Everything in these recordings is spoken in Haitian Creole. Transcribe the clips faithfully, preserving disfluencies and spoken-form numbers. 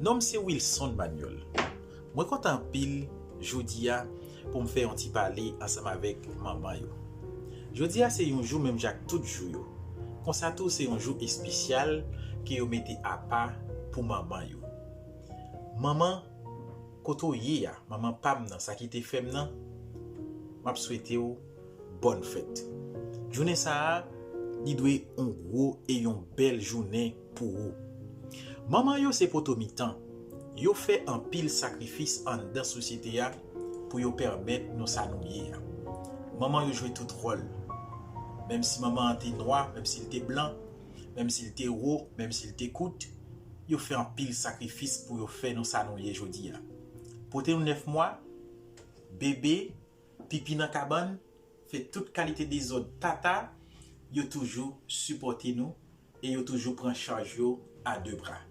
Non m se Wilson Manuel. Mwen kontan anpil jodi a pou m fè yon ti pale ansanm avèk manman yo. Jodi a se yon jou menm jan ak tout jou yo. Konsa tou se yon jou espesyal ke yo mete apa pou manman yo. Manman, kote w ye a, manman pa m nan, sa ki te fè m nan, m ap swete w bòn fèt. Jounen sa a, li dwe yon gwo e yon bèl jounen pou ou. Manman yo se poto mitan. Yo fè anpil sakrifis anndan sosyete a pou yo pèmèt nou sa nou ye a. Manman yo jwe tout wòl. Menm si manman an te nwa, menm si l te blan, menm si l te wo, menm si l te kout, yo fè anpil sakrifis pou yo fè nou sa nou ye jodi a. Pote nou nèf mwa, bebe, pipi nan kabann, fè tout kalite dezòd, tata, yo toujou sipòte nou e yo toujou pran chaj yo a de bra.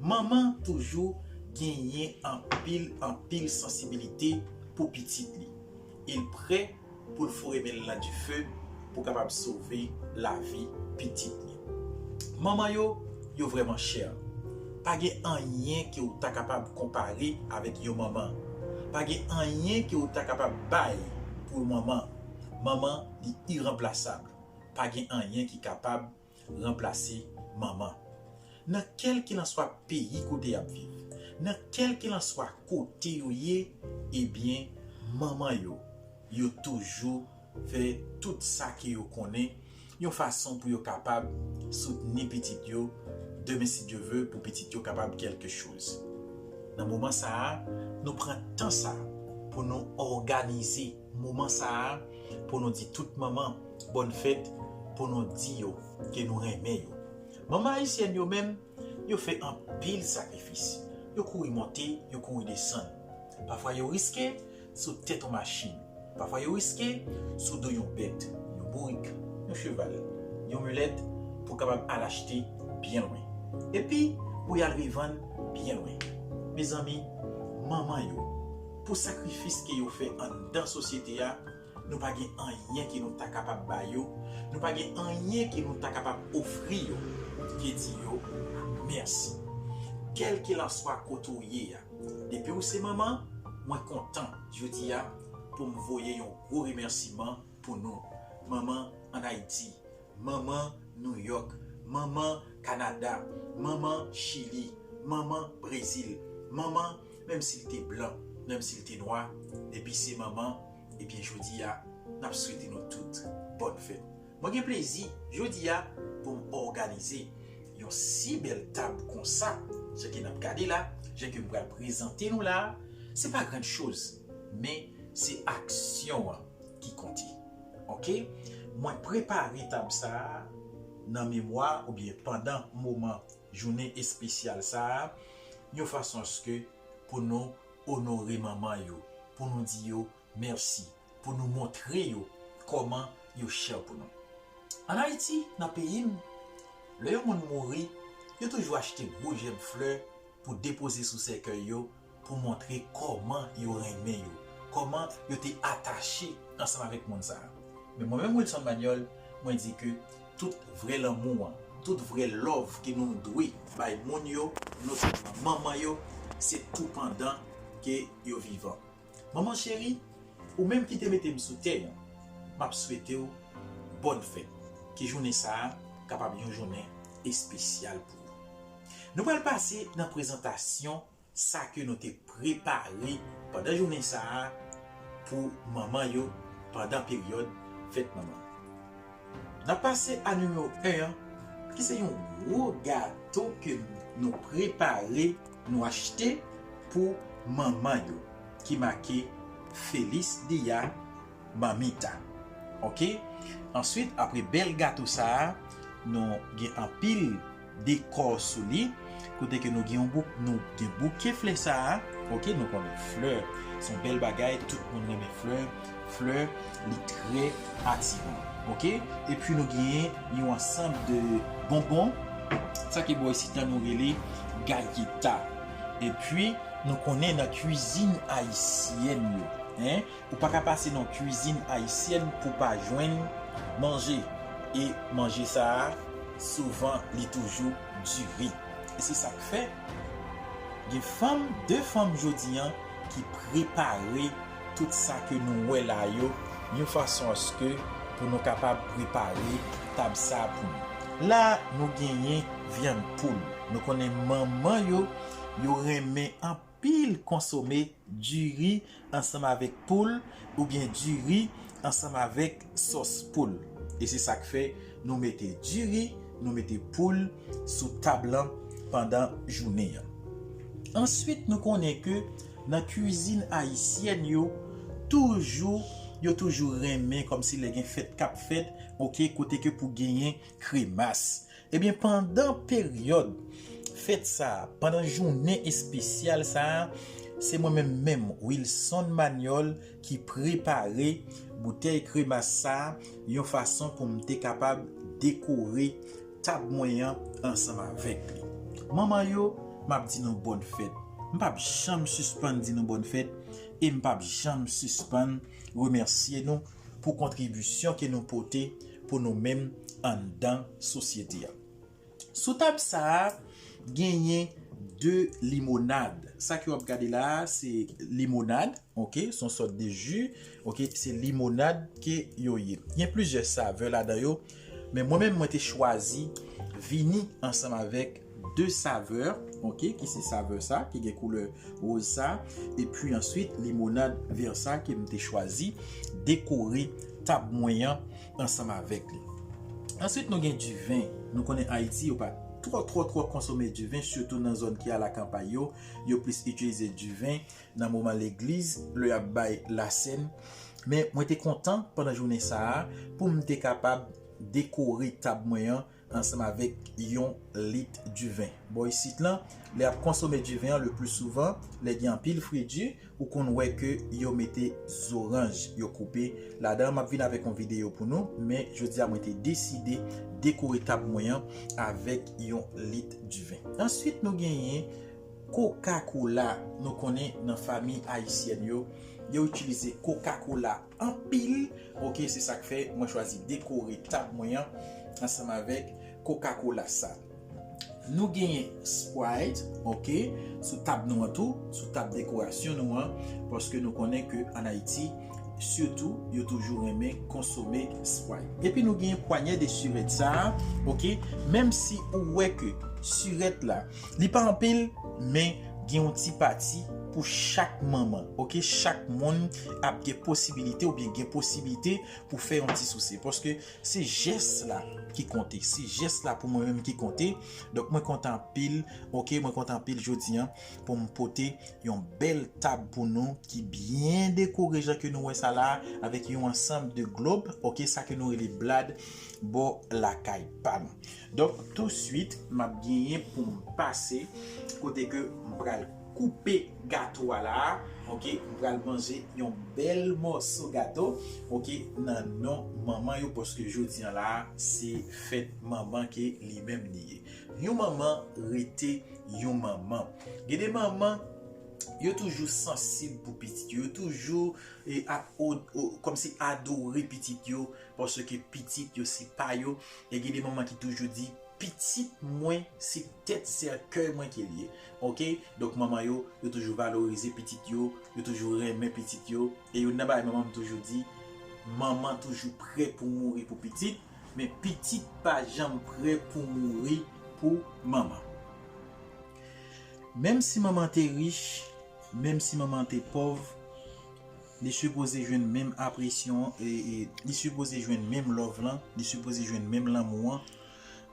Manman toujou genyen anpil, anpil sansibilite pou pitit li. E l prè pou l foure men l nan dife pou kapab sove lavi pitit li. Manman yo, yo vrèman chè. Pa gen anyen ke w ta kapab konpare avèk yon manman. Pa gen anyen ke w ta kapab bay pou manman. Manman, li iranplasab. Pa gen anyen ki kapab ranplase manman. Nan kèlkelanswa peyi kote y ap viv, nan kèlkelanswa kote yo ye, ebyen, manman yo, yo toujou fè tout sa ke yo konnen, yon fason pou yo kapab soutni pitit yo, demen si Dye ve, pou pitit yo kapab kèlke choz. Nan moman sa a, nou pran tan sa a pou nou òganize moman sa a, pou nou di tout manman bòn fèt, pou nou di yo ke nou renmen yo. Manman ayisyèn yo menm, yo fè anpil sakrifis. Yo kouri monte, yo kouri desann. Pafwa yo riske sou tèt yon machin. Pafwa yo riske sou do yon bèt, yon bourik, yon cheval, yon milèt pou kapab al achte byen lwen. Epi pou y al revann byen lwen. Mezanmi, manman yo, pou sakrifis ke yo fè anndan sosyete a, nou pa gen anyen ke nou ta kapab ba yo, nou pa gen anyen ke nou ta kapab ofri yo, ke di yo mèsi. Kèlkelanswa kote w ye a, depi w se manman, mwen kontan jodi a pou m voye yon gwo remèsiman pou nou. Manman ann Ayiti, manman Nouyòk, manman Kanada, manman Chili, manman Brezil, manman, menm si l te blan, menm si l te nwa, depi se manman, ebyen jodi a, n ap swete nou tout bòn fèt. Mwen gen plezi jodi a pou m òganize yon si bèl tab konsa, jan ke n ap gade la, jan ke m pral prezante nou la, se pa grann choz, men se aksyon an ki konte. Oke? Mwen prepare tab sa a nan memwa oubyen pandan moman jounen espesyal sa a, yon fason aske pou nou onore manman yo, pou nou di yo mèsi, pou nou montre yo kòman yo chè pou nou. Ann Ayiti, nan peyi m, lè yon moun mouri, yo toujou achte gwo jèb flè pou depoze sou sèkèy yo, pou montre kòman yo renmen yo, kòman yo te atache ansanm avèk moun sa a. Men mwen menm, Wilson Manuel, mwen di ke tout vrè lanmou an, tout vrè love ke nou dwe bay moun yo, notamman manman yo, se tou pandan ke yo vivan. Manman cheri, ou menm ki te mete m sou tè a, m ap swete w bòn fèt. Ke jounen sa a kapab yon jounen espesyal pou ou. Nou pral pase nan prezantasyon sa ke nou te prepare pandan jounen sa a pou manman yo pandan peryòd fèt manman. N ap pase a nimewo en an, ki se yon gwo gato ke nou prepare, nou achte pou manman yo, ki make Feliz Dia Mamita. Oke? Answit, apre bèl gato sa a, nou gen anpil dekò sou li, kote ke nou gen yon bou-, nou gen bouke flè sa a, oke, nou konnen flè se yon bèl bagay, tout moun renmen flè, flè, li trè atiran, oke? Epi nou genyen yon ansanm de bonbon, sa ke bò isit la nou rele gayeta. Epi nou konnen nan kwizin ayisyèn yo, en, ou pa ka pase nan kwizin ayisyèn pou pa jwenn manje. E manje sa a, souvan, li toujou diri. E se sa k fè, Gen fanm, de fanm jodi an ki prepare tout sa ke nou wè la yo, yon fason aske pou nou kapab prepare tab sa a pou nou. La, nou genyen vyann poul. Nou konnen manman yo, yo renmen anpil konsome diri ansanm avèk poul, oubyen diri ansanm avèk sòs poul. E se sa k fè nou mete diri, nou mete poul sou tab lan pandan jounen an. Answit, nou konnen ke nan kwizin ayisyèn yo, toujou, yo toujou renmen kòmsi lè gen fèt k ap fèt, oke, kote ke pou genyen kremas. Ebyen, pandan peryòd fèt sa a, pandan jounen espesyal sa a, se mwen menm menm, Wilson Manuel, ki prepare boutèy kremas sa a, yon fason pou m te kapab dekore tab mwen an ansanm avèk li. Manman yo, m ap di nou bòn fèt. M p ap janm sispann di nou bòn fèt e m p ap janm sispann remèsye nou pou kontribisyon ke nou pote pou nou menm anndan sosyete a. Sou tab sa a, genyen de limonad. Sa ke w ap gade la a, se limonad, oke, se yon sòt de ji, oke, se limonad ke yo ye. Gen plizyè savè ladan yo, men mwen menm, mwen te chwazi vini ansanm avèk de savè, oke, ki se savè sa, ki gen koulè woz sa, epi answit limonad vè sa ke m te chwazi dekore tab mwen an ansanm avèk li. Answit, nou gen diven. Nou konnen Ayiti, yo pa twò, twò, twò konsome diven, sitou nan zòn ki a la kanpay yo. Yo plis itilize diven nan moman legliz, lè y ap bay lasèn. Men mwen te kontan pandan jounen sa a pou m te kapab dekore tab mwen an ansanm avèk yon lit diven. Bò isit lan, lè y ap konsome diven an, le pli souvan, lè gen anpil fredi, ou konn wè ke yo mete zoranj yo koupe ladan. M ap vin avèk yon videyo pou nou, men jodi a mwen te deside dekore tab mwen an avèk yon lit diven. Answit, nou genyen Coca-Cola. Nou konnen nan fanmi ayisyèn yo, yo itilize Coca-Cola anpil. Oke, se sa k fè mwen chwazi dekore tab mwen an ansanm avèk Coca-Cola sa. Nou genyen Sprite, oke, sou tab nou an tou, sou tab dekorasyon nou an, paske nou konnen ke ann Ayiti, sitou, yo toujou renmen konsome Sprite. Epi nou genyen pwanyè de sirèt sa a, oke, menm si ou wè ke sirèt la, li pa anpil, men gen yon ti pati pou chak manman, oke, chak moun ap gen posibilite oubyen gen posiblite pou fè yon ti souse, paske se jès la ki konte, se jès la pou mwen menm ki konte. Donk mwen kontan anpil, oke, mwen kontan anpil jodi an pou m pote yon bèl tab pou nou ki byen dekore jan ke nou wè sa la, avèk yon ansanm de glob, oke, sa ke nou rele blad bò lakay pa nou. Donk touswit, m ap genyen pou m pase kote ke m pral koupe gato a la a, oke, m pral manje yon bèl mòso gato, oke, nan non manman yo, paske jodi an la a, se fèt manman ke li menm li ye. Yon manman rete yon manman. Gen de manman, yo toujou sansib pou pitit yo, yo toujou, e, ap o-, o-, kòmsi adore pitit yo, paske pitit yo se pa yo, e gen de manman ki toujou di, pitit mwen se tèt sèkèy mwen ke l ye. Oke? Donk manman yo, yo toujou valorize pitit yo, yo toujou renmen pitit yo, e youn nan bagay manman m toujou di, manman toujou prè pou mouri pou pitit, men pitit pa janm prè pou mouri pou manman. Menm si manman te rich, menm si manman te pòv, li sipoze jwenn menm apresyon, e, e, li sipoze jwenn menm love lan, li sipoze jwenn menm lanmou an.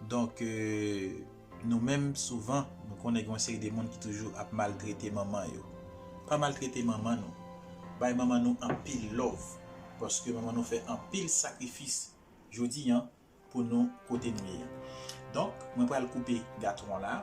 Donk, e, nou menm, souvan, nou konnen gen yon seri de moun ki toujou ap maltrete manman yo. Pa maltrete manman nou. Bay manman nou anpil love, paske manman nou fè anpil sakrifis jodi an, pou nou kote nou ye an. Donk, mwen pral koupe gato an la,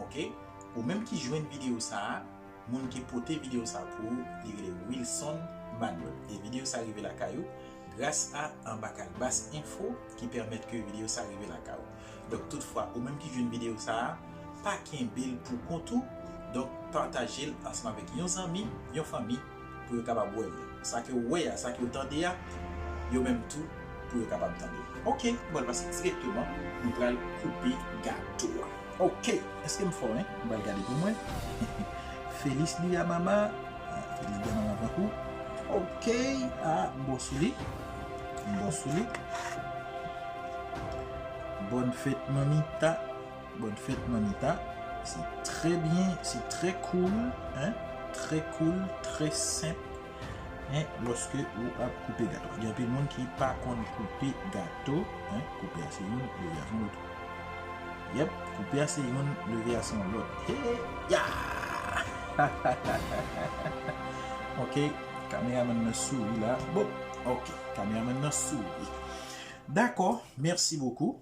oke? Ou menm ki jwenn videyo sa a, moun ki pote videyo sa a pou ou, li rele Wilson Manuel. E videyo sa a rive lakay ou gras a Anba Kalbas Enfo ki pèmèt ke videyo sa a rive lakay ou. Donk, toutfwa, ou menm ki jwenn videyo sa a, pa kenbe l pou kont ou. Donk, pataje l ansanm avèk yon zanmi, yon fanmi, pou yo kapab wè l. Sa ke w wè a, sa ke w tande a, yo menm tou, pou yo kapab tande. Oke, m pral pase dirèkteman, nou pral koupe gato a. Oke, èske m fò, en? M pral gade pou mwen. Feliz dia, mamá. Ah, feliz dia, mamá, tankou. Ok. Ah, m bon sou li. M bon sou li. Bonne fête, mamita. Bonne fête, mamita. C'est très bien, c'est très cool, hein? Très cool, très simple. Hein? Lòske ou ap koupe gato. Gen anpil moun ki pa konn koupe gato, hein? Koupe a se youn, leve a se yon lòt. Yep, koupe a se youn, leve a se yon lòt. Hey, ya! Ok, kameramann nan souri la. Bon, ok, kameramann nan souri. Dakò, merci beaucoup.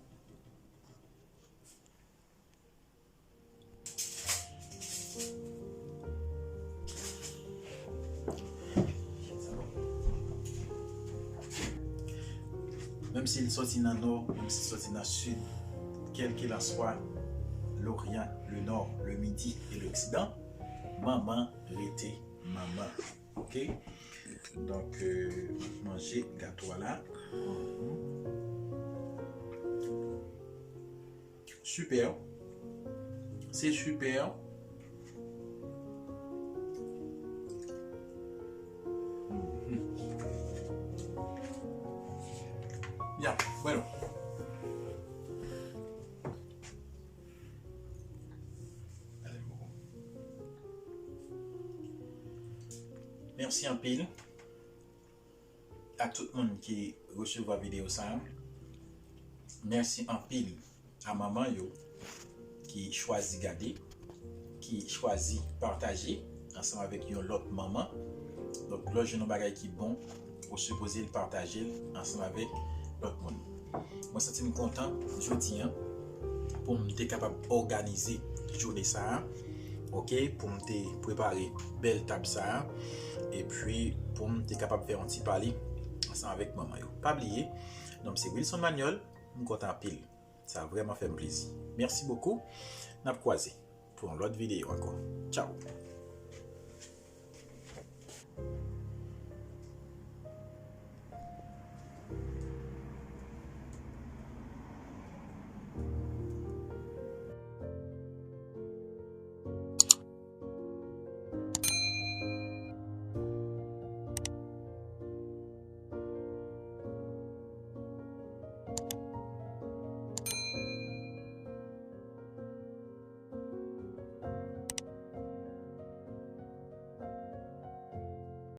Menm si l sòti nan nò, menm si l sòti nan sid, kèlkelanswa loryan, le nò, le midi e loksidan, manman rete manman. Ok? Donk, euh, manje gato a la. Mhm. Super. C'est super. Mhm. Ya, bueno. Mèsi anpil a tout moun ki resevwa videyo sa a. Mèsi anpil a manman yo ki chwazi gade, ki chwazi pataje ansanm avèk yon lòt manman. Donk, lè w jwenn yon bagay ki bon, ou sipoze l pataje l ansanm avèk lòt moun. Mwen santi m kontan jodi a pou m te kapab òganize jounen sa a, ok, pou m te prepare bèl tab sa a, epi pou m te kapab fè yon ti pale ansanm avèk manman yo. Pa bliye, non m se Wilson Manuel, m kontan anpil. Sa vrèman fè m plezi. Mèsi bokou. N ap kwaze pou yon lòt videyo ankò. Tchaw!